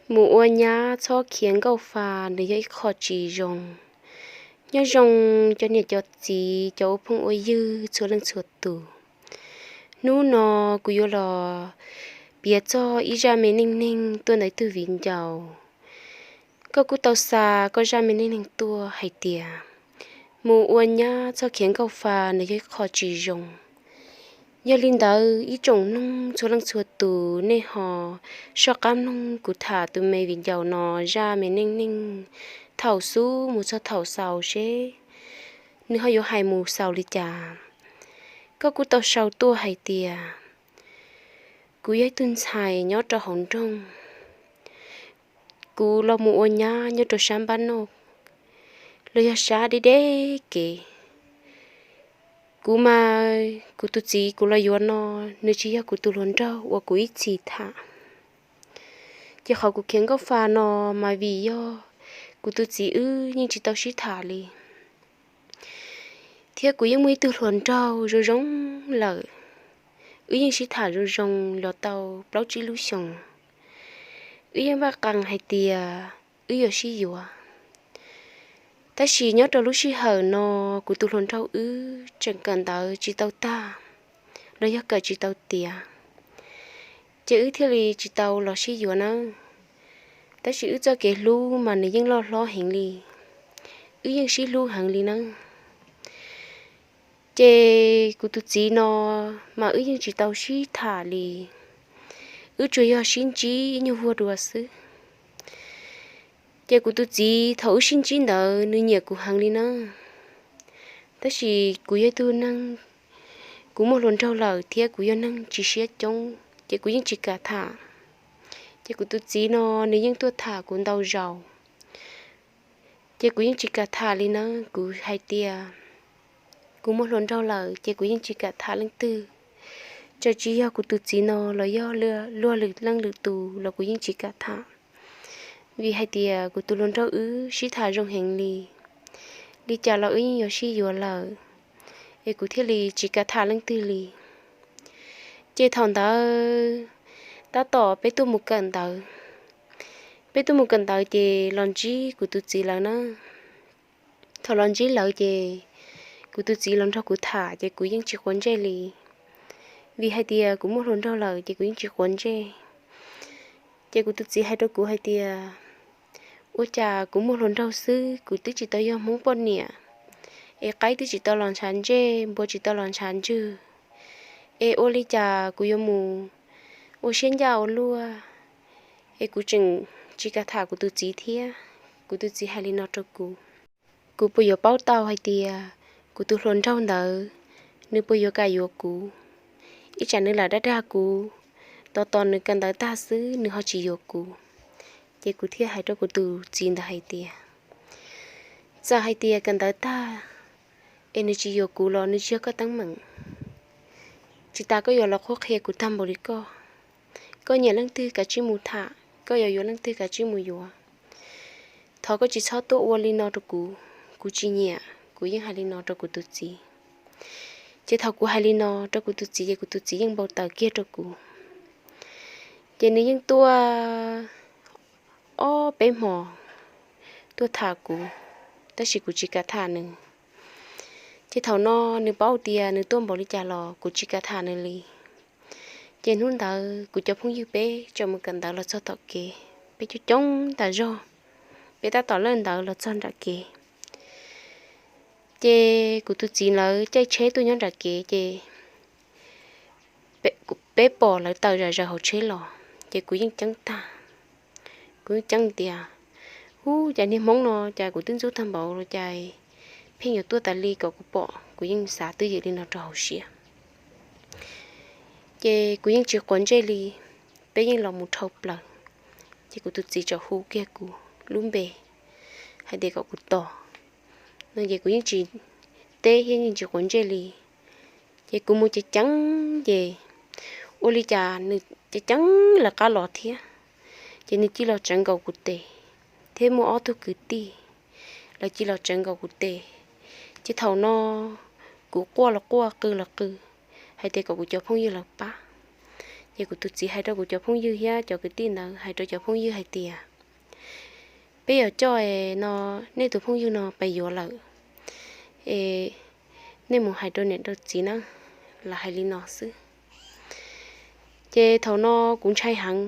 Mus ua nyab txhob khiav nkauj fa, nws yog ib qho tsis zoo. Nyob zoo cov niam cov txiv, cov ua phooj ua ywg txhua leej txhua tus. Hnub no kuv yuav los piav txog ib zaj me neej neeg tuaj ntawm ib tug viv ncaus. Koj kuj tau xa koj zaj me neej neeg tuaj hais tias mus ua nyab txhob khiav nkauj fa, nws yog ib qho tsis zoo. Yog li ntawd ib tsoom mloog txhua leej txhua tus, nej ho soj qab mloog kuv tham tus me viv ncaus no zaj me neej neeg thaum xub mus txog thaum xaus seb nws ho yuav hais mus xaus li cas. Koj kuj tau sau tuaj hais tias kuv yog ib tug ntxhais nyob rau hauv nroog. Kuv los mus ua nyab nyob rau sab npab noj, los yog sab deb deb kev. Kuv mas kuv tus txiv kuv los yuav no, nws tsis yog kuv tus hluas nraug uas kuv ib txhis tham. Ces qhov kuv khiav nkauj fa no mas vim yog kuv tus txiv wb yeej tsis tau sib tham li, thiab kuv yeej muaj ib tug hluas nraug zoo zoo lawm. Wb yeej sib tham zoo zoo los tau plaub tsib lub xyoos. Wb yeej vaj qees hais tias wb yuav sib yuav. Tab sis nyob rau lub sij hawm no kuv tus hluas nraug wb tseem kawm ntawv tsis tau tag, los yog kawm tsis tau tiav, ces wb thiaj li tsis tau los sib yuav nawb. Tab sis wb txoj kev hlub mas nws yeej loj hlob heev li, wb yeej sib hlub heev li nawb. Ces kuv tus txiv no mas wb yeej tsis tau sib tham li, wb tsuas yog sib ntsib ib nyuag vuag dua xwb. Ces kuv tus txiv thaum wb sib ntsib ntawd nws nyiam kuv heev li na. Tab sis kuv yog ib tug neeg, kuv muaj hluas nraug lawm thiab kuv yog neeg tsis siab coob ces kuv yeej tsis kam tham. Ces kuv tus txiv no nws yeej tuaj tham kuv ntau zaus, ces kuv yeej tsis kam tham li na. Kuv hais tias kuv muaj hluas nraug lawm ces kuv yeej tsis kam tham leej twg. Txawm tsis yog kuv tus txiv no los yog luag lwm leej lwm tus los kuv yeej tsis kam tham, vim hais tias kuv tus hluas nraug wb sib tham zoo heev li, li cas los wb yeej yuav sib yuav lawm, es kuv thiaj li tsis kam tham leej twg li. Ces thaum ntawd tab tom peb tuaj mus kawm ntawv. Peb tuaj mus kawm ntawv ces los ntsib kuv tus txiv lawv na. Thaum los ntsib lawv ces kuv tus txiv los nrog kuv tham ces kuv yeej tsis quav ntsej li, vim hais tias kuv muaj hluas nraug lawm ces kuv yeej tsis quav ntsej. Ces kuv tus txiv hais rau kuv hais tias, ua cas kuv muaj hluas nraug xwb kuv twb tsis tau yog Hmoob poj niam, es qaib twb tsis tau los ntshav ntsej, npua tsis tau los ntshav ntswg, es ua li cas kuv yuav mus ua siab ncaj ua luaj, es kuv tseem tsis kam tham kuv tus txiv thiab. Kuv tus txiv hais li no rau kuv, kuv puas yuav paub tau hais tias kuv tus hluas nraug ntawd nws puas yuav kam yuav kuv? Ib tsam nws lam dag dag kuv, tos tos nws kawm ntawv tag xwb nws ho tsis yuav kuv. Ces kuv thiaj hais rau kuv tus txiv ntawd hais tias, txawm hais tias kawm ntawv tag es nws tsis yuav kuv los nws tsis yog koj teeb meem. Tsis tas koj yuav los qhuab qhia kuv tag npaum li koj. Koj nyiam leej twg kav tsij mus tham, koj yuav yuav leej twg kav tsij mus yuav. Thov koj tsis txhob tuaj ua li no rau kuv, kuv tsis nyiam. Kuv yeej hais li no rau kuv tus txiv. Ces thaum kuv hais li no rau kuv tus txiv ces kuv tus txiv yeej npau taws kiag rau kuv. Ces nws yeej tuaj ob peb hmo tuaj tham kuv, tab sis kuv tsis kam tham nws. Ces thaum no nws paub tias nws tuaj npaum li cas los kuv tsis kam tham nws li. Ces hnub ntawd kuv cov phooj ywg peb tseem mus kawm ntawv los txog tom kev, peb coob coob tas zog, peb tab tom lawj ntawv los txog nram kev. Ces kuv tus txiv lawv caij tsheb tuaj nyob nram kev ces peb pom lawv tawm zam zaws hauv tsheb los, ces kuv yeej ceeb tag. Kuv yeej ceeb tias, ub, cas niag Hmoob no cas kuv twb ntxub tag npaum los cas pheej yuav tuaj tas li kom kuv pom. Kuv yeej xav twj ywm li no rau hauv siab. Ces kuv yeej tsis quav ntsej li, peb yeej los mus dhau plaws. Ces kuv tus txiv txawm hu kiag kuv lub npe hais tias kom kuv tos no, ces kuv yeej tsis teb thiab yeej tsis quav ntsej li. Ces kuv mus ceev ceev, ces ua li cas nws ceev ceev lawv qab los thiab. Ces nws cia los tsawv nkaus kuv tes, thiab muaj ob tug kwv tij, lawv cia los tsawv nkaus kuv tes. Ces thaum no kuv quaj los quaj, qw los qw, hais tias kom kuv cov phooj ywg lawv pab. Ces kuv tus txiv hais rau kuv cov phooj ywg thiab cov kwv tij ntawd hais rau cov phooj ywg hais tias, peb yuav coj no, nej tus phooj ywg no pais yuav lawm, es nej mus hais rau niam rau txiv na, lawv hais li no xwb. Ces thaum no kuv ntshai heev,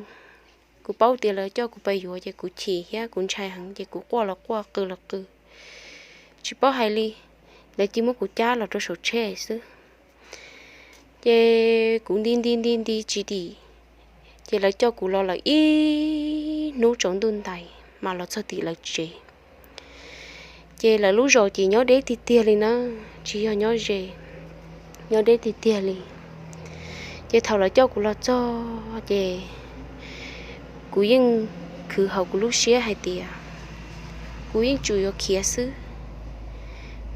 kuv paub tias lawv coj kuv pais yuav ces kuv chim thiab kuv ntshai heev ces kuv quaj los quaj qw los qw, tsis paub hais li, lawv cia muab kuv cab los rau saum tsheb xwb. Ces kuv nti nti nti nti tsis dim, ces lawv coj kuv los lawm ib hnub tsaus ntuj ntais mas los txog tim lawv tsev. Ces lawv lub zos ces nyob deb tiag tiag li na, tsis yog nyob ze, nyob deb tiag tiag li. Ces thaum lawv coj kuv los txog ces kuv yeej khwv hauv kuv lub siab hais tias kuv yeej tsuas yuav khiav xwb,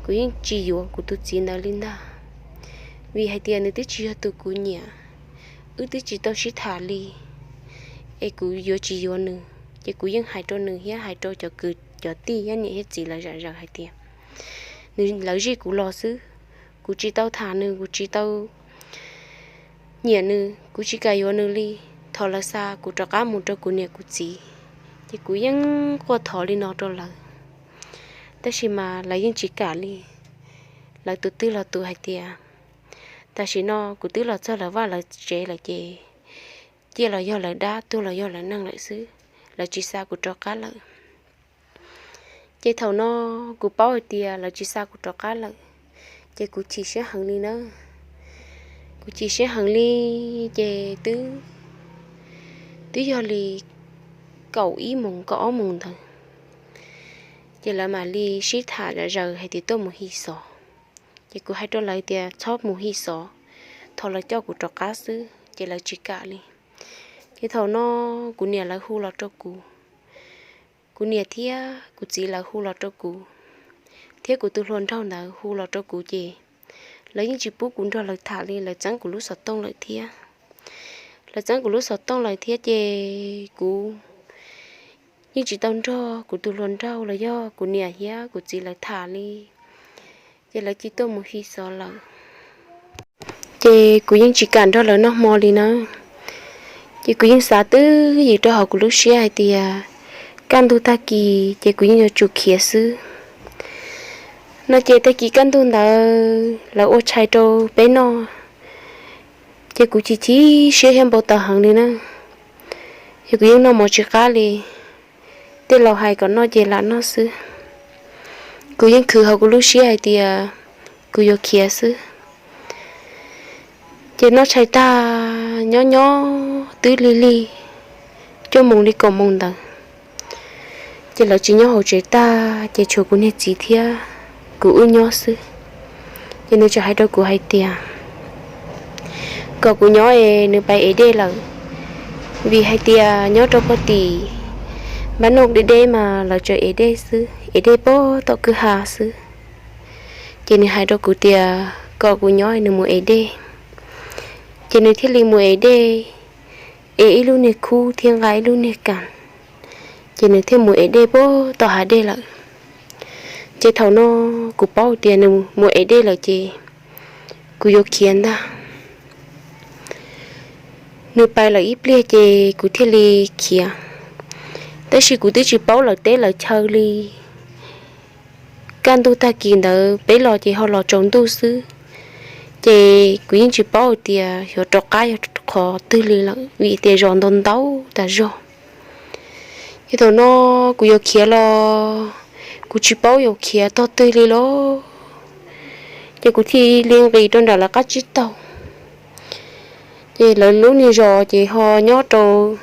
kuv yeej tsis yuav kuv tus txiv ntawd li ntag, vim hais tias nws twb tsis yog tus kuv nyiam, wb twb tsis tau sib tham li, es kuv yuav tsis yuav nws. Ces kuv yeej hais rau nws thiab hais rau cov kwv cov tij thiab niam thiab txiv lawv zam zaws hais tias nws, lawv zij kuv los xwb, kuv tsis tau tham nws, kuv tsis tau nyiam nws, kuv tsis kam yuav nws li. Thov lawv xa kuv rov qab mus rau kuv niam kuv txiv. Ces kuv yeej quaj thov li no rau lawv, tab sis mas lawv yeej tsis kam li. Lawv tus twg los tus hais tias, tam sim no kuv twb los txog lawv vaj lawv tsev lawm ces, ciaj los yog lawv dab, tuag los yog lawv neeg lawm xwb, lawv tsis xa kuv rov qab lawm. Ces thaum no kuv paub hais tias lawv tsis xa kuv rov qab lawm, ces kuv chim siab heev li na. Kuv chim siab heev li, ces twb, twb yog li kaum ib moos kaum ob moos ntawd, ces lawv mam li sib tham zam zaws hais tias tuaj mus hi xov. Ces kuv hais rau lawv tias txhob mus hi xov, thov lawv coj kuv rov qab xwb, ces lawv tsis kam li. Ces thaum no kuv niam lawv hu los rau kuv, kuv niam thiab kuv txiv lawv hu los rau kuv, thiab kuv tus hluas nraug ntawd hu los rau kuv ces lawv yeej tsis pub kuv nrog lawv tham li, lawv txeeb kuv lub xov tooj lawm thiab. Lawv txeeb kuv lub xov tooj lawm thiab ces kuv yeej tsis tau nrog kuv tus hluas nraug los yog kuv niam thiab kuv txiv lawv tham li, ces lawv cia tuaj mus hi xov lawm. Ces kuv yeej tsis kam nrog lawv noj hmo li na. Ces kuv yeej xav twj ywm rau hauv kuv lub siab hais tias kaj ntug tag kis ces kuv yeej yuav tsum khiav xwb no. Ces tag kis kaj ntug ntawd lawv ua tshais rau peb noj, ces kuv chim chim siab thiab npau taws heev li na. Ces kuv yeej noj mov tsis qab li, tej laus hais kom noj ces lam noj xwb. Kuv yeej khwv hauv kuv lub siab hais tias kuv yuav khiav xwb. Ces noj tshais tag nyob nyob twb lig lig cuaj moos li kaum moos ntawd, ces lawv tsis nyob hauv tsev tag ces tshuav kuv niag txiv thiab kuv wb nyob xwb. Ces nws txawm hais rau kuv hais tias kom kuv nyob es nws pais ev dej lawm, vim hais tias nyob rau pem tim npab noj deb deb mas lawv tseem ev dej xwb, ev dej pem tom kwj ha xwb. Ces nws hais rau kuv tias kom kuv nyob es nws mus ev dej. Ces nws thiaj li mus ev dej, ev ib lub niag khub thiab nqa ib lub niag kas, ces nws thiaj mus ev dej pem tom hav dej lawm. Ces thaum no kuv paub tias nws mus ev dej lawm ces kuv yuav khiav ntag. Nws pais lawm ib pliag ces kuv thiaj li khiav, tab sis kuv twb tsis paub lawv teb lawv chaw li. Kaj ntug tag kis ntawd peb los ces ho los tsaus ntuj xwb, ces kuv yeej tsis paub hais tias yuav rov qab yog qhov twg li lawm vim tias zos ntau ntau tas zog. Ces thaum no kuv yuav khiav los kuv tsis paub yuav khiav tog twg li los, ces kuv thiaj li nqis rau nram lawv qab tsib taug. Ces lawv lub niag zos ces ho nyob rau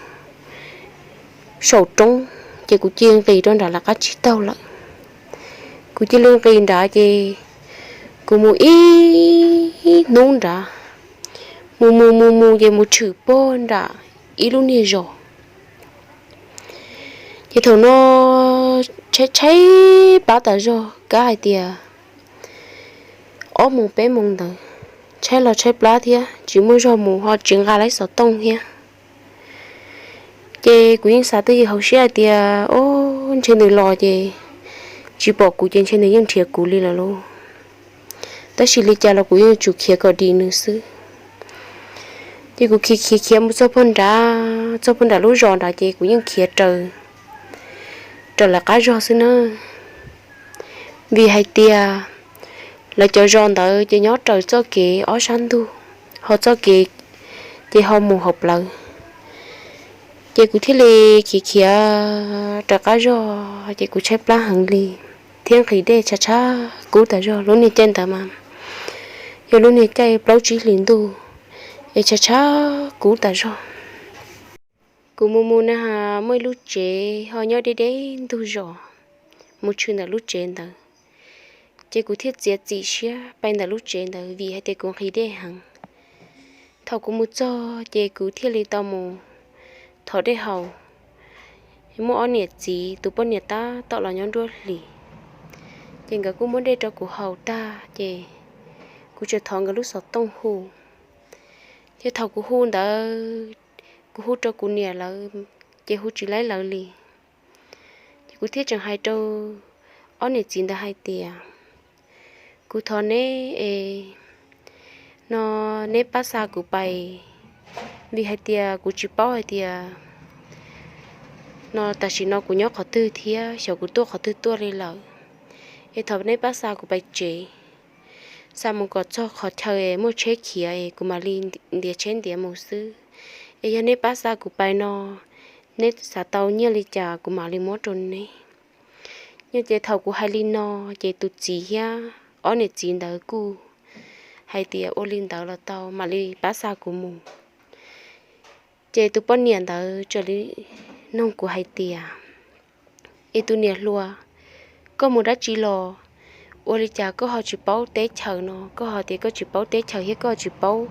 saum roob, ces kuv cia li nqis rau nram lawv qab tsib taug lawm. Kuv cia li nqis nrad ces kuv mus ib hnub nrad, mus mus mus mus ces mus tshwm pog nram ib lub niag zos. Ces thaum no tshaib tshaib plab tas zog, kav hais tias ob moos peb moos ntawd, tshaib los tshaib plab thiab tsis muaj zog mus ho tsis nqa lawv xov tooj thiab. Ces kuv yeej xav twj ywm hauv siab hais tias, ob, ntshe nws los ces tsis pom kuv ces ntshe nws yeej nrhiav kuv li lawm lauj. Tab sis li cas los kuv yeej tsum khiav kom dim nws xwb. Ces kuv khiav khiav khiav mus txog puag nrad, txog puag nram lub zos nrad ces kuv yeej khiav raws, raws lawv qab zos xwb na. Vim hais tias lawv cov zos ntawd ces nyob raws txoj kev ob sab ntug, ho txoj kev ces ho mus hauv plawv. Ces kuv thiaj li khiav khiav raws qab zos ces kuv tshaib plab heev li, thiab nqhis dej tshav tshav kub tas zog. Lub niag caij ntawd mas yog lub niag caij plaub tsib hlis ntuj, es tshav tshav kub tas zog. Kuv mus mus na has muaj ib lub tsev ho nyob deb deb ntug zos, mus tshwm ntawm lub tsev ntawd. Ces kuv thiaj txiav txim siab pais ntawm lub tsev ntawd vim hais tias kuv nqhis dej heev. Thaum kuv mus txog ces kuv thiaj li tau mus thov dej haus. Muaj ob niam txiv tus poj niam tab tom los nyob nruab hlis, ces nkawd kuj muab dej rau kuv haus tag ces kuv tseem thov nkawd lub xov tooj hu. Ces thaum kuv hu ntawd, kuv hu rau kuv niam lawv, ces hu tsis laib lawv li. Ces kuv thiaj tseem hais rau ob niam txiv ntawd hais tias, kuv thov neb es no neb pab xa kuv pais, vim hais tias kuv tsis paub hais tias no tam sim no kuv nyob qhov twg thiab xyov kuv tuaj qhov twg tuaj li lawm. Es thov neb pab xa kuv pais tsev, xa mus kom txog qhov chaw es muaj tsheb khiav es kuv mam li ntiav tsheb ntiav mus xwb. Es yog neb pab xa kuv pais no, neb xav tau nyiaj li cas kuv mam li muab rau neb. Nyob ces thaum kuv hais li no, ces tus txiv thiab ob niam txiv ntawd kuj hais tias ua li ntawd los tau, mam li pab xa kuv mus. Ces tus poj niam ntawd txawm li nug kuv hais tias, es tus niam hluas, koj mus dab tsi los? Ua li cas koj ho tsis paub teb chaws no? Koj ho tias koj tsis paub teb chaws thiab koj tsis paub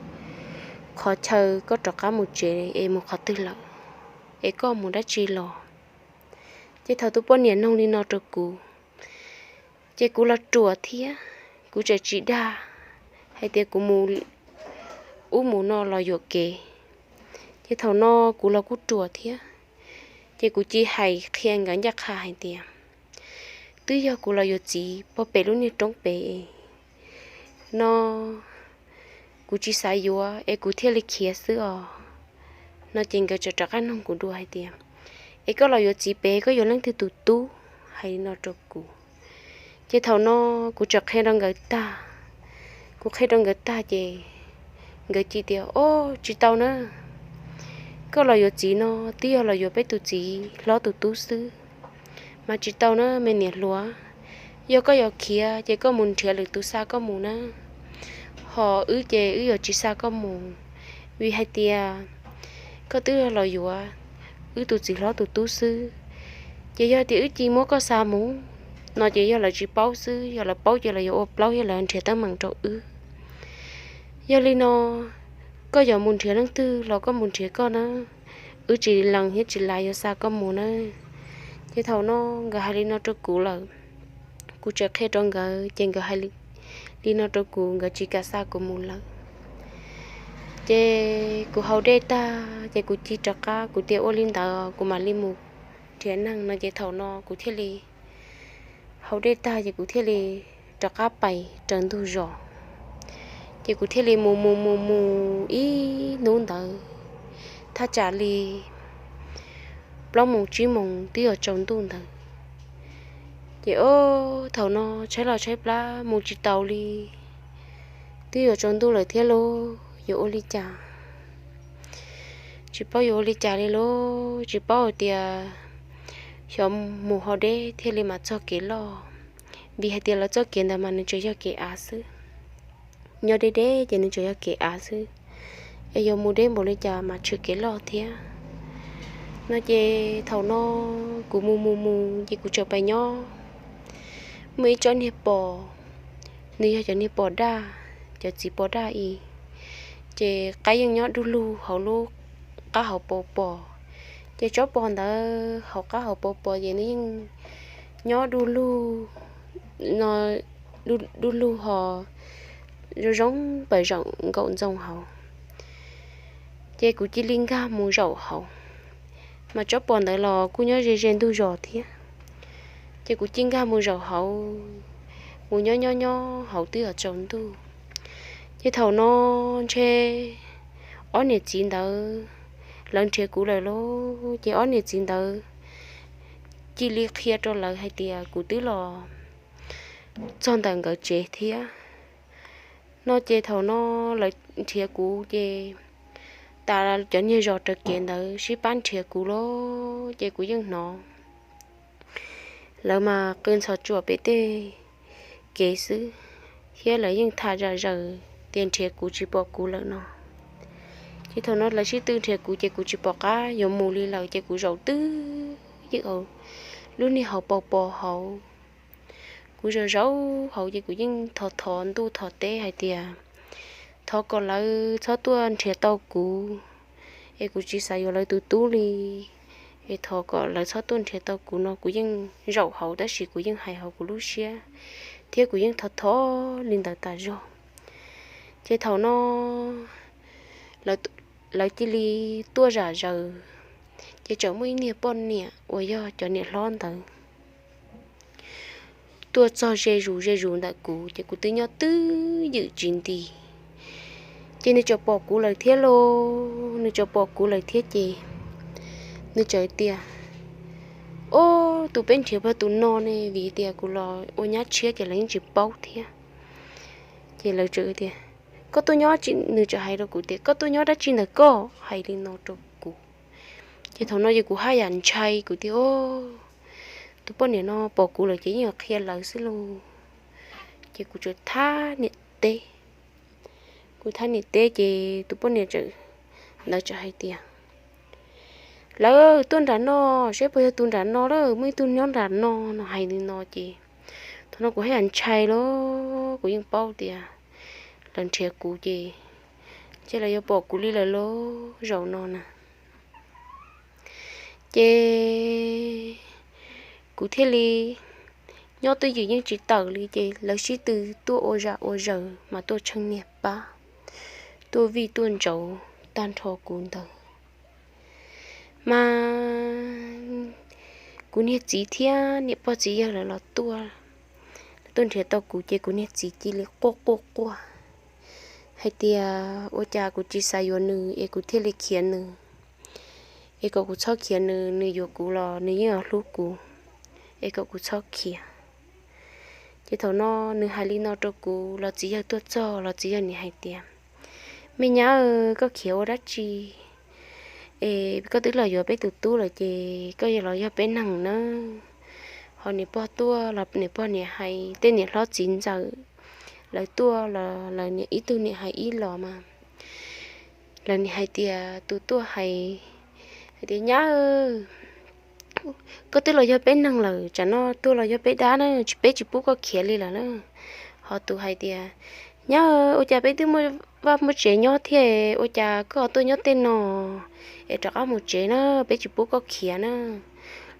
qhov chaw koj rov qab mus tsev es mus qhov twg lawm, es koj mus dab tsi los? Ces thaum tus poj niam nug li no rau kuv, ces kuv los ruam thiab, kuv tseem tsis dag hais tias kuv mus ub mus no los yuam kev. Ces thaum no kuv los kuj ruam thiab, ces kuv cia li hais qhia nkawd ncaj qha hais tias, twb yog kuv los yuav txiv puag pem lub niag roob pem no, kuv tsis xav yuav es kuv thiaj li khiav xwb os. No ces nkawd txawm rov qab nug kuv dua hais tias, es koj los yuav txiv pem koj yuav leej twg tus tub? Hais li no rau kuv. Ces thaum no kuv txawm qhia rau nkawd tag, kuv qhia rau nkawd tag ces nkawd cia li tias, o, tsis tau na, koj los yuav txiv no twb yog los yuav peb tus txiv hlob tus tub xwb, mas tsis tau na me niam hluas. Yog koj yuav khiav ces koj mus nrhiav lwm tus xa koj mus na, ho wb ces wb yuav tsis xa koj mus, vim hais tias koj twb los yuav wb tus txiv hlob tus tub xwb. Ces yog tias wb cia li muab koj xa mus no ces yog lawv tsis paub xwb, yog lawv paub ces lawv yuav ua plaub thiab lawv nrhiav teeb meem rau wb. Yog li no, koj yuav mus nrhiav leej twg los koj mus nrhiav koj na, wb tsis lees thiab tsis lav yuav xa koj mus na. Ces thaum no nkawd hais li no rau kuv lawm, kuv tseem qhia rau nkawd ces nkawd hais li no rau kuv, nkawd tsis kam xa kuv mus lawm. Ces kuv haus dej tag ces kuv cia li rov qab, kuv tias ua li ntawd kuv mam li mus nrhiav neeg no ces thaum no kuv thiaj li haus dej tag ces kuv thiaj li rov qab pais raws ntug zos. Ces kuv thiaj li mus mus mus mus ib hnub ntawd thaj tsam li plaub moos tsib moos twb yuav tsaus ntuj ntawd. Ces o, thaum no tshaib los tshaib plab mus tsis taus li, twb yuav tsaus ntuj lawm thiab lauj, yuav ua li cas? Tsis paub yuav ua li cas li lauj, tsis paub hais tias xyov mus ho deb thiaj li mam txog kev loj, vim hais tias lawv txoj kev ntawd mas nws tseem yog kev av xwb. Nyob deb deb ces nws tseem yog kev av xwb, es yuav mus deb npaum li cas mas tshwm kev loj thiab. No ces thaum no kuv mus mus mus ces kuv tseem pais nyob muaj ib tsob niag pos, nws yog cov niag pos daj, cov txiv pos daj i, ces qaib yeej nyob du lug hauv lub qab hauv paus pos. Ces tsob pos ntawd hauv qab hauv paus pos ces nws yeej nyob du lug no, du lug ho zoo zoo pawm zaum nkaum ntxoo hauv. Ces kuv cia li nkag mus zaum hauv, mas tsob pos ntawd los kuj nyob ze ze ntug zos thiab. Ces kuv cia li nkag mus zaum hauv, mus nyob nyob nyob hauv twb yuav tsaus ntuj. Ces thaum no ntshe ob niam txiv ntawd, lawv nrhiav kuv lawm lauj. Ces ob niam txiv ntawd cia li qhia rau lawv hais tias kuv twb los txog ntawm nkawd tsev thiab no. Ces thaum no lawv nrhiav kuv ces tas cov niag zos raws kev ntawd sib pab nrhiav kuv lauj. Ces kuv yeej hnov lawv mas qw ntxhov tsuam pem tej kev xwb, thiab lawv yeej tham zom zaws tias nrhiav kuv tsis pom kuv lawm no. Ces thaum no lawv sib tw nrhiav kuv ces kuv tsis pom qab yuav mus li lawm ces kuv zaum twj ywm hauv lub niag hauv paus pos hauv. Kuv zaum zaum hauv ces kuv yeej thov thov ntuj thov teb hais tias thov kom lawv txhob tuaj nrhiav tau kuv, es kuv tsis xav yuav lawv tus tub li. Es thov kom lawv txhob tuaj nrhiav tau kuv no. Kuv yeej zaum hauv tab sis kuv yeej hais hauv kuv lub siab, thiab kuv yeej thov thov li ntawd tas zog. Ces thaum no lawv cia li tuaj zom zaws, ces txawm muaj ib niag poj niam uas yog cov niam hlob ntawd tuaj txog ze zus ze zus ntawm kuv, ces kuv twb nyob twj ywm tsis nti. Ces nws txawm pom kuv lawm thiab lauj, nws txawm pom kuv lawm thiab ces nws txawm tias, Ob, tus peb nrhiav puas tus no ne? Vim tias kuv los ua nyab tshiab ces lawv yeej tsis paub thiab. Ces lawv txawm tias, Koj tuaj nyob, nws txawm hais rau kuv tias, Koj tuaj nyob dab tsi ntawm koj? Hais li no rau kuv. Ces thaum no ces kuv haj yam ntshai, kuv tias, Ob, tus poj niam no pom kuv lawm ces yeej yuav qhia lawv xwb lauj. Ces kuv txawm thab niam teb. Kuv thab niam teb ces tus poj niam ntawd txawm hais tias, Lawv tuaj nram no, saib puas yog tus nram no lawm, muaj ib tug nyob nram no no. Hais li no ces thaum no kuv haj yam ntshai lauj, kuv yeej paub tias lawv nrhiav kuv ces ntshe lawv yuav pom kuv li lawm lauj zaum no na. Ces kuv thiaj li nyob twj ywm yeej tsis tawm li, ces lawv sib tw tuaj ua zom ua zaws mas tuaj tsheej niag pab, tuaj vij tuaj ntsaus tag nrho kuv ntawd. Mas kuv niag txiv thiab niam pog txiv yawg lawv los tuaj, lawv tuaj nrhiav tau kuv ces kuv niag txiv cia li quaj quaj quaj hais tias ua cas kuv tsis xav yuav nws es kuv thiaj li khiav nws, es kom kuv txhob khiav nws, nws yuav kuv los nws yeej yuav hlub kuv, es kom kuv txhob khiav. Ces thaum no nws hais li no rau kuv los txiv yawg tuaj txog los txiv yawg nim hais tias, Me nyab, koj khiav ua dab tsi? Es koj twb los yuav peb tus tub lawm ces koj yuav los yog peb neeg na. Ho niam pog tuaj los niam pog nim hais, tej niam hlob txiv ntxawm lawv tuaj los lawv ib tug nim hais ib los mas lawv nim hais tias, tus tuaj hais hais tias, Nyab, koj twb los yog peb neeg lawm, tsam no tuaj los yog peb dab na, tsis, peb tsis pub koj khiav li lawm na. Ho tus hais tias, Nyab, ua cas peb twb muaj vaj muaj tsev nyob thiab, ua cas koj tuaj nyob tej no? Es rov qab mus tsev na, peb tsis pub koj khiav na.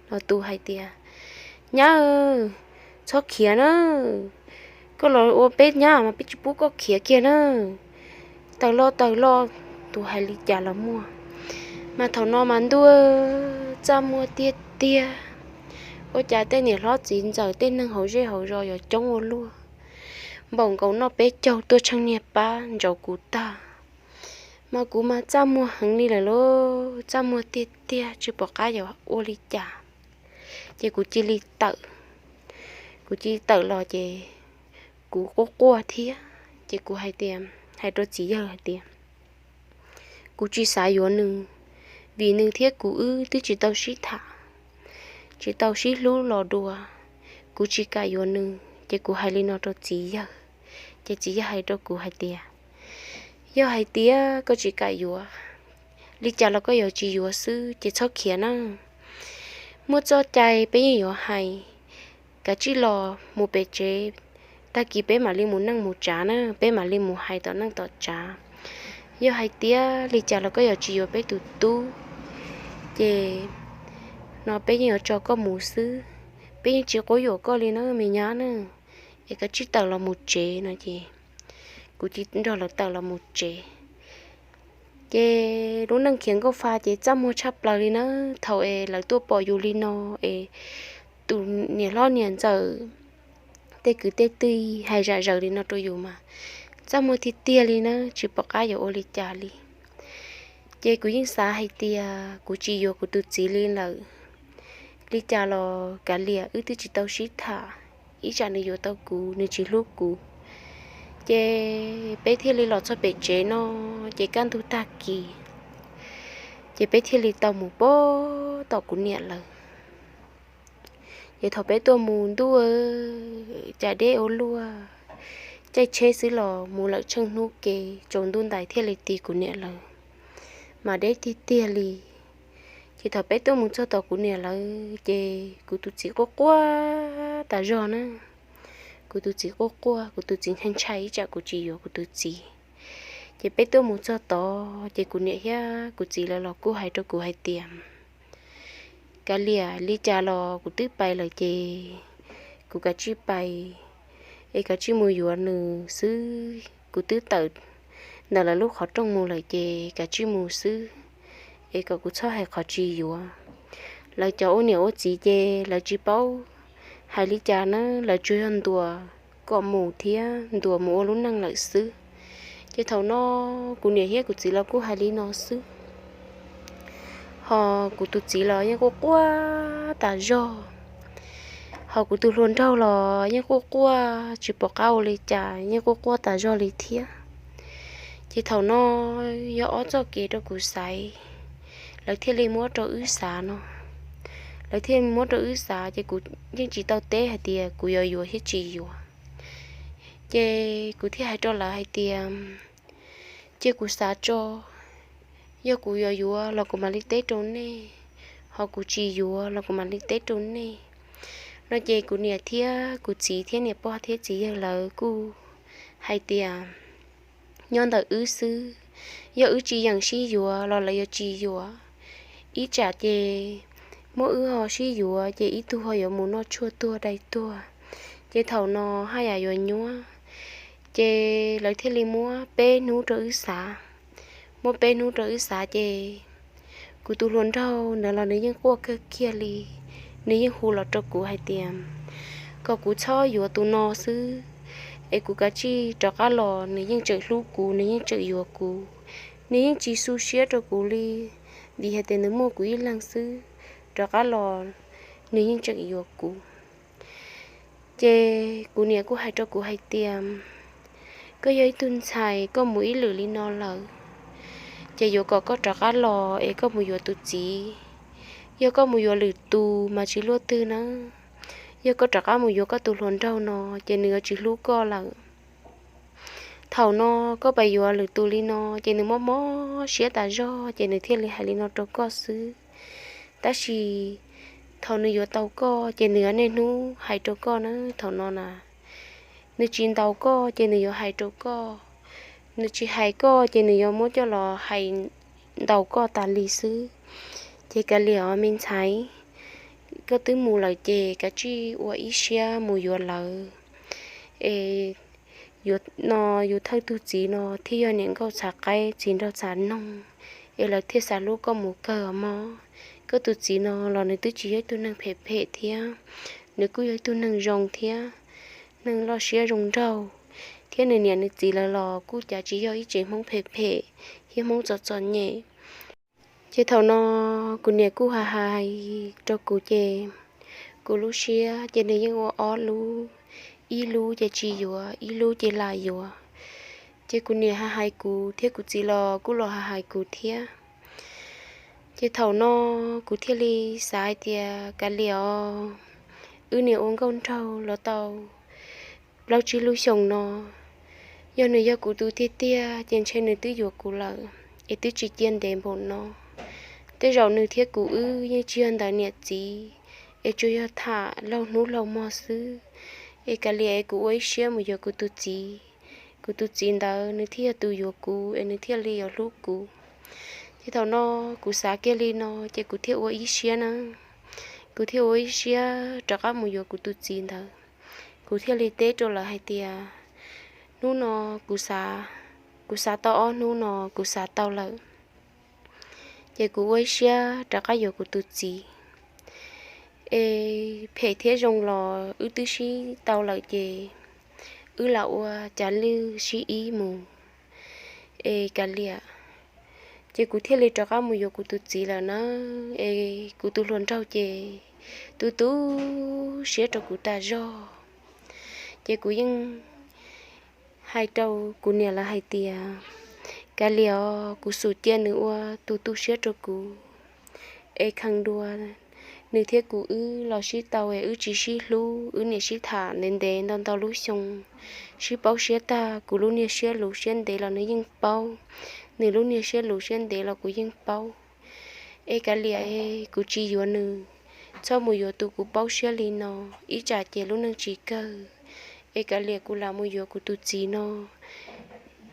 Los tus hais tias, Nyab, txhob khiav na, koj los ua peb nyab mas peb tsis pub koj khiav kiag na. Tawm los, tawm los. Tus hais li cas los muaj. Mas thaum no mas ntuj, txaj muag tiag tiag. Ua cas tej niam hlob txiv ntxawm tej neeg hauv zej hauv zos yuav coob ua luaj, npaum nkaus noj peb caug tuaj tsheej niag pab ntsauv kuv tag. Mas kuv mas txaj muag heev li lawm lauj, txaj muag tiag tiag tsis pom qab yuav ua li cas. Ces kuv cia li tawm, kuv cia li tawm los ces kuv quaj quaj thiab ces kuv hais tias, hais rau txiv yawg hais tias, Kuv tsis xav yuav nws, vim nws thiab kuv wb twb tsis tau sib tham, tsis tau sib hlub los dua, kuv tsis kam yuav nws. Ces kuv hais li no rau txiv yawg, ces txiv yawg hais rau kuv hais tias, Yog hais tias koj tsis kam yuav, li cas los koj yuav tsis yuav xwb ces txhob khiav na. Muaj txoj cai peb yeej yuav hais, kav tsij los mus pem tsev, tag kis peb mam li mus neej mus tsav na, peb mam li mus hais tom neej tom tsav. Yog hais tias li cas los koj yuav tsis yuav peb tus tub, ces no peb yeej yuav tso koj mus xwb, peb yeej tsis quab yuam koj li na me nyab na, es kav tsij tawm los mus tsev no ces kuv cia li nrog lawv tawm los mus tsev. Ces lub neej khiav nkauj fa ces txaj muag tshaj plaws li na. Thaum es lawv tuaj pom yus li no es tus niam hlob niam ntxawm tej kwv tej tij hais zom zaws li no rau yus mas txaj muag tiag tiag li na, tsis pom qab yuav ua li cas li. Ces kuv yeej xav hais tias kuv tsis yuav kuv tus txiv li lawm. Li cas los kav liam, wb twb tsis tau sib tham, ib tsam nws yuav tau kuv nws tsis hlub kuv. Ces peb thiaj li los txog pem tsev no, ces kaj ntug tag kis, ces peb thiaj li tau mus pab tom kuv niam lawv. Ces thaum peb tuaj mus ntuj, cas deb ua luaj, caij tsheb xwb los mus lawm tsheej hnub ke, tsaus ntuj ntais thiaj li ti kuv niam lawv, mas deb tiag tiag li. Ces thaum peb tuaj mus txog tom kuv niam lawv ces kuv tus txiv quaj quaj tas zog na. Kuv tus txiv quaj quaj, kuv tus txiv ntshai ntshai ib tsam kuv tsis yuav kuv tus txiv. Ces peb tuaj mus txog tod ces kuv niam thiab kuv txiv lawv los kuj hais rau kuv hais tias, kav liam, li cas los kuv twb pais lawm ces kuv kav tsij pais, es kav tsij mus yuav nws xwb. Kuv twb tawm ntawm lawv lub qhov rooj mus lawm ces kav tsij mus xwb, es kom kuv txhob hais qhov tsis yuav. Lawv cov ua niam ua txiv ces lawv tsis paub hais li cas na, lawv tsuas yog ntuas kom mus thiab ntuas mus ua lub neej lawm xwb. Ces thaum no kuv niam thiab kuv txiv los kuj hais li no xwb. Ho kuv tus txiv los yeej quaj quaj tas zog, ho kuv tus hluas nraug los yeej quaj quaj tsis pom qab ua li cas, yeej quaj quaj tas zog li thiab. Ces thaum no yog ob txoj kev rau kuv xaiv, lawv thiaj li muab rau wb xav no. Lawv thiaj muab rau wb xav ces kuv yeej tsis tau teb hais tias kuv yuav yuav thiab tsis yuav. Ces kuv thiaj hais rau lawv hais tias, cia kuv xav tso, yog kuv yuav yuav los kuv mam li teb rau nej, ho kuv tsis yuav los kuv mam li teb rau nej. No ces kuv niam thiab kuv txiv thiab niam pog thiab txiv yawg lawv kuj hais tias, nyob ntawm wb xwb, yog wb tsis yeem sib yuav los lawv yuav tsis yuav. Ib tsam ces muab wb ho sib yuav ces ib tug ho yuav mus noj tshuaj tuag dai tuag, ces thaum no haj yam yuav nyuaj. Ces lawv thiaj li muab peb hnub rau wb xav. Muab peb hnub rau wb xav ces kuv tus hluas nraug ntawd los nws yeej quaj kawg kiag li, nws yeej hu los rau kuv hais tias kom kuv txhob yuav tus no xwb, es kuv kav tsij rov qab los, nws yeej tseem hlub kuv, nws yeej tseem yuav kuv, nws yeej tsis xu siab rau kuv li, vim hais tias nws muaj kuv ib leeg xwb, rov qab los nws yeej tseem yuav kuv. Ces kuv niam kuj hais rau kuv hais tias, koj yog ib tug ntxhais, koj mus ib lwm li no lawm, ces yuav kom koj rov qab los es koj mus yuav tus txiv. Yog koj mus yuav lwm tus mas tsis luaj twg na. Yog koj rov qab mus yuav koj tus hluas nraug no, ces nws yuav tsis hlub koj lawm. Thaum no koj pais yuav lwm tus li no, ces nws mob mob siab tas zog, ces nws thiaj li hais li no rau koj xwb. Tab sis thaum nws yuav tau koj, ces nws yuav niaj hnub hais rau koj na. Thaum no na, nws tsis ntaus koj ces nws yuav hais rau koj, nws tsis hais koj ces nws yuav muab coj los hais ntaus koj tas li xwb. Ces kav liam os me ntxhais, koj twb mus lawm ces kav tsij ua ib siab mus yuav lawv, es yuav no, yus thawj tug txiv no thiaj yog niam nkauj txhav qaib txiv nraug txhav noog, es lawv thiaj xav hlub koj mus kawg os mog. Koj tus txiv no los nws twb tsis yog ib tug neeg phem phem thiab, nws kuj yog ib tug neeg zoo thiab, neeg loj siab zoo nraug, thiab nws niam nws txiv lawv los kuj cav tsis yog ib tsev Hmoob phem phem thiab Hmoob txom txom nyem. Ces thaum no kuv niam kuj hais hais rau kuv ces kuv lub siab ces nws yeej ua ob lub, ib lub ces tsis yuav, ib lub ces lam yuav. Ces kuv niam hais hais kuv thiab kuv txiv los kuj los hais hais kuv thiab. Ces thaum no kuv thiaj li xav hais tias kav liam os, wb niam ua nkauj nraug los tau plaub tsib lub xyoo no, yog nws yog kuv tus tiag tiag ces ntshe nws twb yuav kuv lawm, es twb tsis cia ntev npaum no. Tej zaum nws thiab kuv wb yeej tsis yog ntawm niam txiv, es tsuas yog tham laug hnub laug hmo xwb. Es kav liam es kuv ua ib siab mus yuav kuv tus txiv, kuv tus txiv ntawd nws thiaj yog tus yuav kuv es nws thiaj li yuav hlub kuv. Ces thaum no kuv xav kiag li no ces kuv thiaj ua ib siab na, kuv thiaj ua ib siab rov qab mus yuav kuv tus txiv ntawd. Kuv thiaj li teb rau lawv hais tias, hnub no kuv xav, kuv xav tau ob hnub no kuv xav tau lawm, ces kuv ua ib siab rov qab yuav kuv tus txiv. Es phem thiab zoo los wb twb sib tau lawm ces wb lam ua cav lwj sib ib mus. Es kav liam, Ces kuv thiaj li rov qab mus yuav kuv tus txiv lawm na. Es kuv tus hluas nraug ces tu tu siab rau kuv tas zog. Ces kuv yeej hais rau kuv niam lawv hais tias, kav liam os, kuv xum cia nws ua tus tu siab rau kuv es kheev dua. Nws thiab kuv wb los sib tau es wb tsis sib hlub, wb niam sib tham ntev ntev ntau ntau lub xyoo, sib paub siab tag. Kuv lub niag siab luv siab ntev los nws yeej paub, nws lub niag siab luv siab ntev los kuv yeej paub. Es kav liam, kuv tsis yuav nws, txhob mus yuav tus kuv paub siab li no, ib tsam ces lub neej tsis kawg. Es kav liam, kuv lam mus yuav kuv tus txiv no,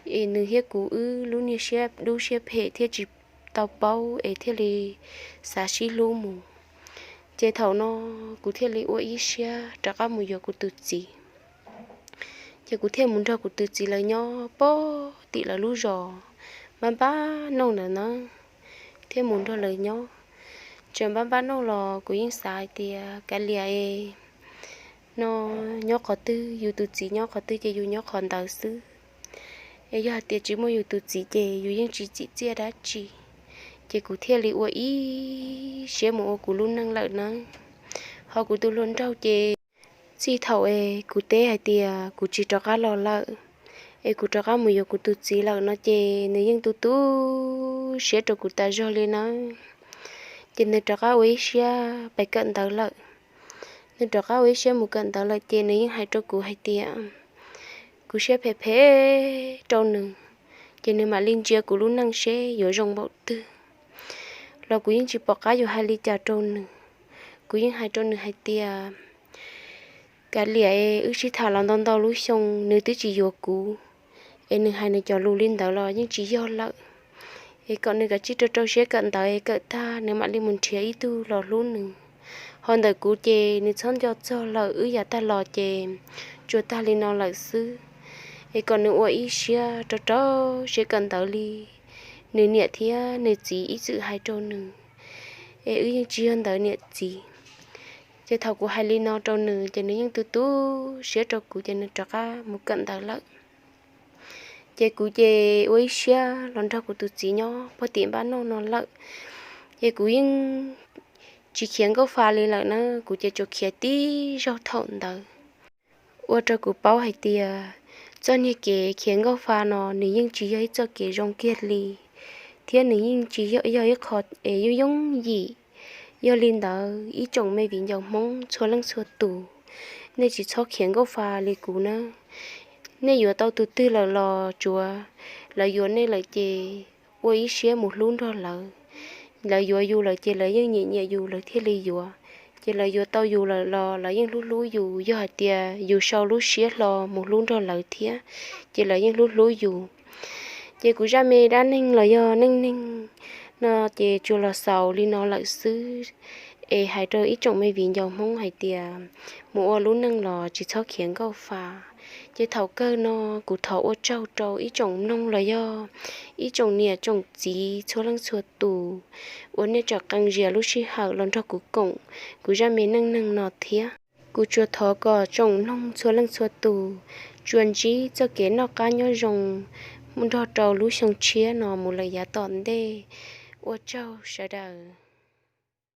es nws thiab kuv wb lub niag siab dub siab phem thiaj tsis tau paub es thiaj li xav sib hlub mus. Ces thaum no kuv thiaj li ua ib siab rov qab mus yuav kuv tus txiv. Ces kuv thiaj mus nrog kuv tus txiv lawv nyob pog tim lawv lub zos npab npab noj ntawd na, thiaj mus nrog lawv nyob. Tseem npab npab noj los kuv yeej xav hais tias kav liam es, no nyob qhov twg, yus tus txiv nyob qhov twg ces yus nyob qhov ntawd xwb. Es yog hais tias tsis muaj yus tus txiv ces yus yeej tsis txim txiaj dab tsi. Ces kuv thiaj li ua ib siab mus ua kuv lub neej lawm na. Ho kuv tus hluas nraug ces txij thaum es kuv teb hais tias kuv tsis rov qab los lawm, es kuv rov qab mus yuav kuv tus txiv lawm no ces nws yeej tu tu siab rau kuv tas zog li na. Ces nws rov qab ua ib siab pais kawm ntawv lawm. Nws rov qab ua ib siab mus kawm ntawv lawm ces nws yeej hais rau kuv hais tias kuv siab phem phem rau nws, ces nws mam li ntsia kuv lub neej seb yuav zoo npaum twg. Los kuv yeej tsis pom qab yuav hais li cas rau nws. Kuv yeej hais rau nws hais tias kav liam, wb sib tham los ntau ntau lub xyoo nws twb tsis yuav kuv, es nws hais nws cov lus li ntawd los yeej tsis yog lawm. Es kom nws kav tsij rau rau siab kawm ntawv es kawm tag nws mam li mus nrhiav ib tug los hlub nws. Ho ntawm kuv ces nws txhob nco txog lawm, wb yav tag los ces tsuas tag li no lawm xwb. Es kom nws ua ib siab rau rau siab kawm ntawv li nws niam thiab nws txiv ib txwm hais rau nws, es wb yeej tsis yog ntawv niam txiv. Ces thaum kuv hais li no rau nws ces nws yeej tu tu siab rau kuv ces nws rov qab mus kawm ntawv lawm. Ces kuv ces ua ib siab los nrog kuv tus txiv nyob pog tim npab noj no lawm. Ces kuv yeej tsis khiav nkauj fa li lawm na, kuv ces tsuas khiav tib zaug thaum ntawd. Ua rau kuv paub hais tias txoj niag kev khiav nkauj fa no nws yeej tsis yog ib txoj kev zoo kiag li, thiab nws yeej tsis yog ib qho es yooj yooj yim. Yog li ntawd ib tsoom me viv ncaus Hmoob txhua leej txhua tus, nej tsis txhob khiav nkauj fa li kuv na. Nej yuav tau tus twg lawm los tsuav, lawv yuav nej lawm ces ua ib siab mus hlub nrog lawv. Lawv yuav yus lawm ces lawv yeej nyiam nyiam yus lawv thiaj li yuav. Ces lawv yuav tau yus lawm los lawv yeej hlub hlub yus, yog hais tias yus sau lub siab hlo mus hlub nrog lawv thiab, ces lawv yeej hlub hlub yus. Ces kuv zaj me dab neeg los yog neej neeg no ces tsuas los xaus li no lawm xwb. Es hais rau ib tsoom me viv ncaus Hmoob hais tias mus ua lub neej los tsis txhob khiav nkauj fa. Ces thaum kawg no kuv thov ua tsaug rau ib tsoom mloog los yog ib tsoom niam tsoom txiv txhua leej txhua tus uas nej tseem qee zias lub sij hawm los nrog kuv koom kuv zaj me neej neeg no thiab. Kuv tsuas thov kom tsoom mloog txhua leej txhua tus tsuas ntsib txoj kev noj qab nyob zoo nrog rau lub xyoo tshiab no mus lawm yav tom ntej. Ua tsaug sawv daws.